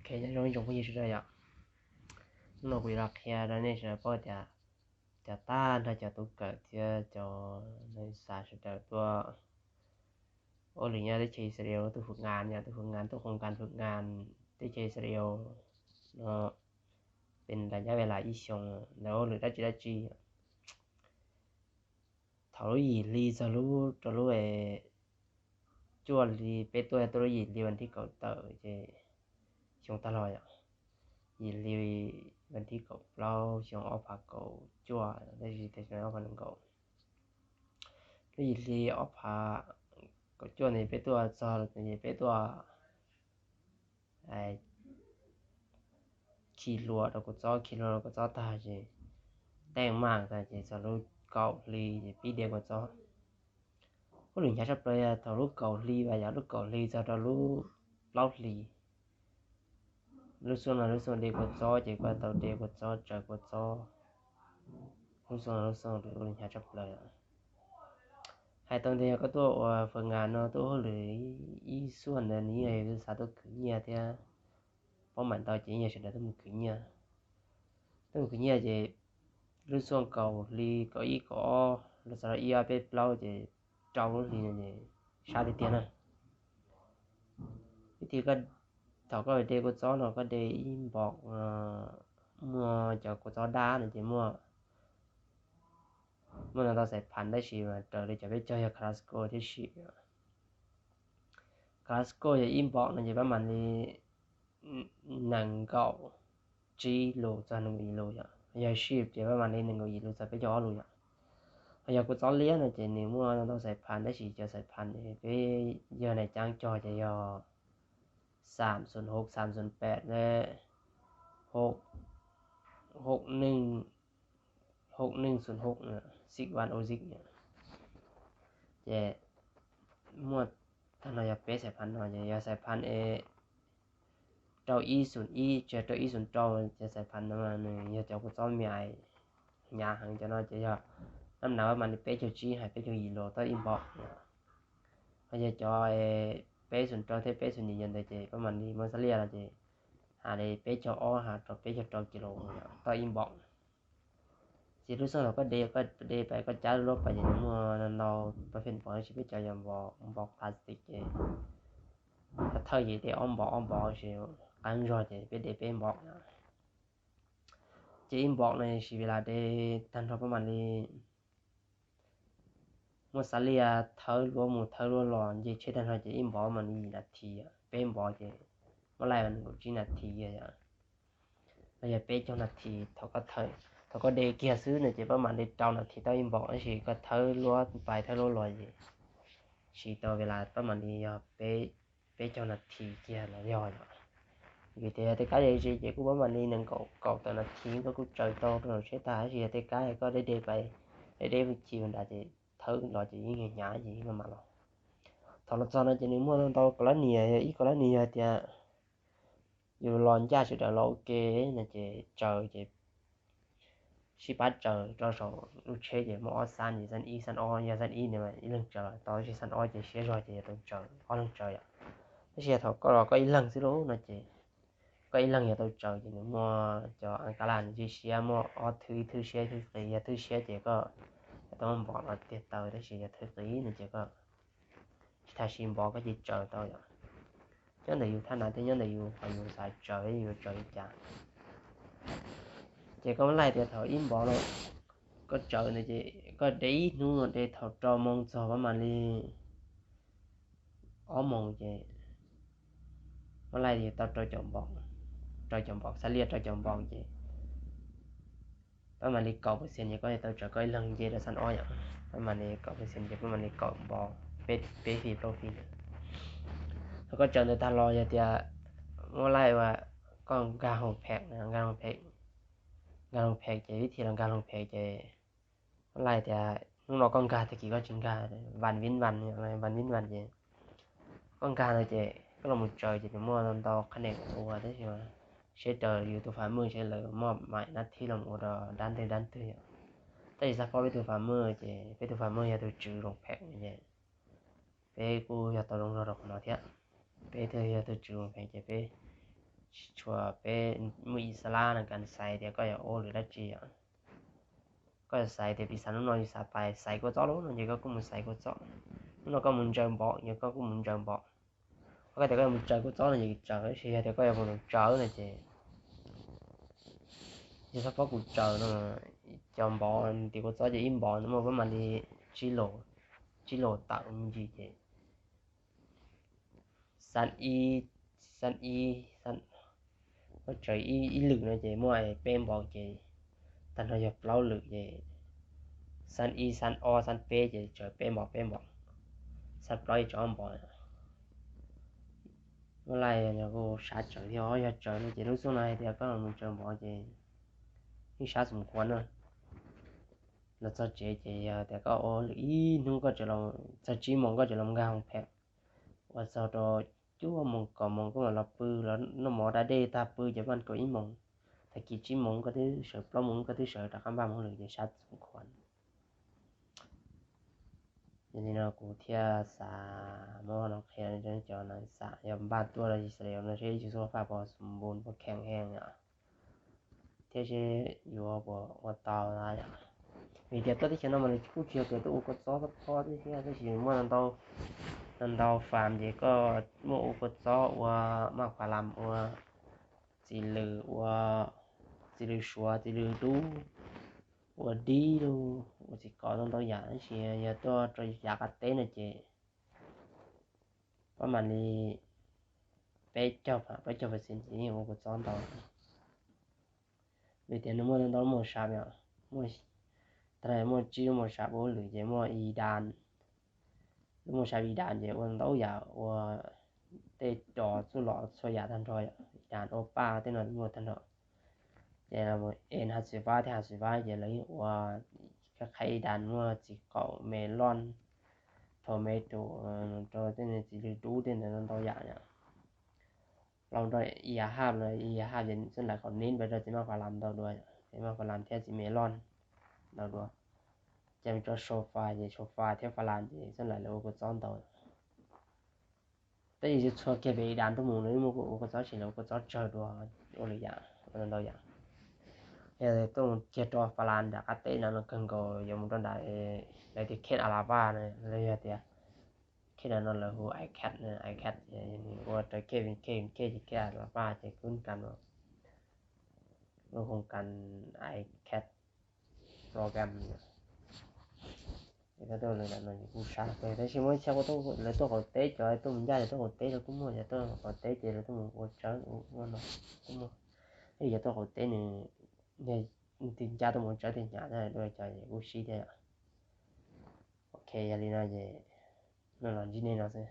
Ok, nyob zoo ib tsoom phooj ywg sawv daws yom. Hnub no kuv yuav los qhia rau nej sawv daws paub tias cov tag nrho cov tub kawm thiab cov neeg xav sawv daws tuaj ua lwm nyob teb chaws Israel, tuaj fwm nkas, yog tuaj fwm nkas, tuaj qhoo nkas fwm nkas teb chaws Israel no, pes ntawm nyab ve las ib xyoos, lawv ua lwm dab tsi dab tsi. Thaum lub yim hli txog lub, rau lub cuaj hli, peb tuaj tuaj lub yim hli vas thib kaum tawm ces xyoo tag los yom, yim hli vas thib kaum plaub xyoo ob phav kaum cuaj, tab sis tes ob phav nees nkaum, lub yim hli ob phav kaum cuaj ntawd peb tuaj txog, peb tuaj khi hlua rau kua txob, khi hlua rau kua txob tag ces teej maj tag ces txog lub kaum hli ces pib de kua txob. Ua lwm hnyav tshaj plaws yog thaum lub kaum hli, vas yog lub kaum hli txog rau lub plaub hli, lub xyoo no lub xyoo de kua txob ces koj tau de kua txob, tsaws kua txob, lub xyoo no lub xyoo ua lwm hnyav tshaj plaws. Hais tau ntawd yog koj tuaj ua fwm nkas no tuaj hauj lwm ib xuaj ntawd nws yeej yog xav tuaj khwv nyiaj thiab, paub mam ntau ces yeej yog sawv daws tuaj mus khwv nyiaj. Tuaj mus khwv nyiaj ces lub xyoo kaum hli, kaum ib, kaum ob los txog rau ib ob peb plaub ces rau lub hli no ces sab tiag tiag na. Vib thib, thaum koj de kua txob no koj de ib npom, muaj cov kua txob dab no ces muaj, muaj no tau xais phav tab sis mas raws li cov peb caug yog Costco thiab si. Costco yog ib npom no ces pab mam li nees nkaum tsib lus txog nees nkaum yim lus yom. Yog ship ces pab mam li nees nkaum yim lus txog peb caug ob lus yom. Ho yog kua txob liab no ces nws muaj no tau xais phav tab sis cov xais phav peb yog nais caab cog ces yog xam xum hauv, xam xum pem, hauv, hauv neej, hauv neej xum hauv, six one oh six. Ces muaj tag no yog peb xais phav no ces yog xais phav es rau ib xum ib tsis rau ib xum rau, ces xais phav no nws yog cov kua txob me ais hnyav heev, cov no ces yog nab nav pab mam li peb caug tsib hais peb caug yim lus tau ib npom. Ho yog cov peb xum rau thiab peb xum yim ntawd ces pab mam li muab xab liaj no ces hais li peb caug ob hais rau peb caug rau kis lus tau ib npom. Ces lub xyoo thaum koj de, koj de pais koj cab lub lab pais ces nws muaj ntau pab feem npom tab sis peb cov yog npom plastic ces thawj ces de ob npom ob npom ces qeeb zog ces peb de peb npom no. Ces ib npom no siv vis las de tag nrho pab mam li muab xab liaj thawb luab mus thawb luab los nce tsheb tag nrho ces ib npom mam li yim nas this, peb npom ces muab laij nees nkaum tsib nas this yom. Los yog peb caug nas this, thaum koj de kiag xwb no ces pab mam li rau nas this tau ib npom, tab sis koj thawb luab pais thawb luab los ces siv tau vis las pab mam li yog peb caug nas this kiag los yog yom. Vim tias yog tej kab ze ze ces kuj pab mam li nees nkaum kaum tawm nas this koj kuj tsaws tau rau saum tsheb tag, tab sis yog tej kab koj deb deb pais, deb deb pw chim nram ces thawb los ces yeej hnyav ces yeej maj mam los. Thaum los txog no ces nws muaj ntau kaum lab nias, yog ib kaum lab nias yog tias yus los ncaj sawv daws los ua ke no ces tsaws ces sib pab tsaws rau saum lub tsheb ces muaj ob xab ces xab ib xab ob, yog xab ib no ib leeg tsaws los tau, tab sis xab ob ces siab zog ces yuav tau tsaws ob leeg tsaws yom. Tab sis yog thaum koj los koj ib leeg xwb lauj no ces koj ib leeg yuav tau tsaws ces nws muaj cov a ka laj nws siab siab, muaj ob thwb, ib thwb siab ib thwb qis, yog thwb siab ces koj yuav tau muab npov los tiag taw, tab sis yog thwb qis no ces koj tsis tas siv npov koj cia li tsaws tau yom. Nyob ntawm yus thaj nav thiab nyob ntawm yus qhov yus xav tsaws yus tsaws li cas. Ces koj muab laij tias thaum ib npov no koj tsaws ntawd ces koj de ib hnub no de thaum rau moo txog pab mam li ob moos ces muab laij tias tau rau caum npov, rau caum npov, xab liaj rau caum npov ces pab mam li kaum percent ces koj yuav tau tsaws koj ib leeg nce rau xab ob yom. Pab mam li kaum percent ces pab mam li kaum npov peb, peb fij plaub fij. Thaum koj tsaws ntawd tag los yog tias muab laij ua koj nkag hoo phem, nkag hoo phem, nkag hoo phem ces vib thib los nkag hoo phem ces muab laij tias hnub no koj nkag tag kis koj tsis nkag, vas vib vas, vas vib vas ces koj nkag ntawd ces koj los mus tsaws ces nws muaj ntau qhab nees ua tab sis seb raws yus tus fam maj seb lawv muaj maim nab thib los ua rau dab ntwg dab ntwg yom. Tab sis xav paub peb tus fam maj ces peb tus fam maj yog tus tswv zoo phem ces peb kuj yog tau zoo zog rau qhov no thiab. Peb yog tus tswv zoo phem ces peb tsis tshua, peb muaj ib xab lab no, koj xaiv tias koj yuav ua lwm dab tsi os. Koj yuav xaiv tias piv xam lub no yus xav pais xaiv kua txob lub no ces koj kuj mus xaiv kua txob. Lub no koj mus ntsaws npov ces koj kuj mus ntsaws npov. Koj tias koj yuav mus tsaws kua txob no ces tsaws, tab sis yog tias koj yuav mus tsaws no ces yog txhob pab kuv tsaws no. Cov npov tim kua txob ces ib npov no muaj pab mam li tsib lus, tsib lus tawm me ntsis ces xab ib, xab ib, koj tsaws ib lwm no ces muaj peb npov ces tag nrho yog plaub lwm ces xab ib, xab ob, xab peb ces tsaws peb npov, peb npov, xab plaub ces tsaws ob npov. Muaj laj yog kuv sab tsaws thiab, yog tsaws no ces lub xub no hais tias koj mus tsaws npov ces yeej sab xum khuav na. Los txog tsev ces yog tias koj ua lwm ib hnub, koj txog tsib moos koj tseem los nkag hoo phem, ua txog rau cuaj moos kaum moos koj mam los pw los noj mov da dej tag pw ces paj kaum ib moos, tag kis tsib moos koj twb sawv, plaub moos koj twb sawv rov qab npaj hmoov lwm ces sab xum khuav. Yog li no kuv thiaj xav muab no qhia rau cov neeg xam yog npaj tuaj rau Yixalayees no seb yus xub faj puas xum npun puas kheem heev yom, thiab seb yuav puas ua tau yom. Vim tias tuaj teb chaws no mas nws kuj tsis yog tias tuaj ua kua txob txhob phob tib si, tab sis muaj ntau, ntau fam ces koj muaj ua kua txob, ua maj khuav lam, ua txiv lws, ua txiv lws suav, txiv lws dub, ua dib los ua txiv qaum, ntau ntau yam. Tab sis yog tuaj rau yav qab teb no ces pab mam li peb caug, peb caug percent ces yeej ua kua txob ntau. Vim tias nws muaj ntau lub moos sam yom, muaj, tag nrho muaj tsib lub moos sam, peb lub lwm ces muaj Iran, lub moos sam Iran ces ua ntau yam, ua tej cov txuj lom txhua yam tag nrho, Iran ua paj tej no muaj tag nrho. Ces N hai mươi ba thiab hai mươi ba ces lawv yeej ua, qhib Iran muaj txiv qaum, melon, tomato, rau tej txiv lws dub tej ntawd ntau yam yom. Los rau Iahab no, Iahab ces xwb nraim qhov nib pab rau txiv maj khuav lam ntau dua, txiv maj khuav lam thiab txiv melon ntau dua. Ces rau sofa ces sofa thiab fa las ces xwb nraim lawv ua kua txob ntau. Tab sis txhua kiag pem Iran tuaj mus lawv yeej muaj ua kua txob, tsis lawv ua kua txob tsawg dua, ua lwm yam, ua ntau yam. Yog tuaj mus kiag rau fa las nram qab teb no no kawg nkaus yuav mus rau nram lawv tias Khev Alava no, lawv yog tias Khev no lawv hu iCat, iCat ces ua raws Khev, Khev, Khev ces Khev Alava ces kuj kam no, lub koom kas iCat program. Ces koj tuaj lawv no kuj sab kawg, tab sis muaj ib txhia lawv tuaj qaum teb, cov tuaj mus ncaj ces tuaj qaum teb los kuj muaj, cov tuaj qaum teb ces lawv tuaj mus ua tsawb ua no kuj muaj. Tab sis cov tuaj qaum teb nws, yog tus ncaj tuaj mus ua tsawb tej hnyav dua cov kuj sib thiab yom. Ok, yog li no ces nej los ntsib nej no xwb.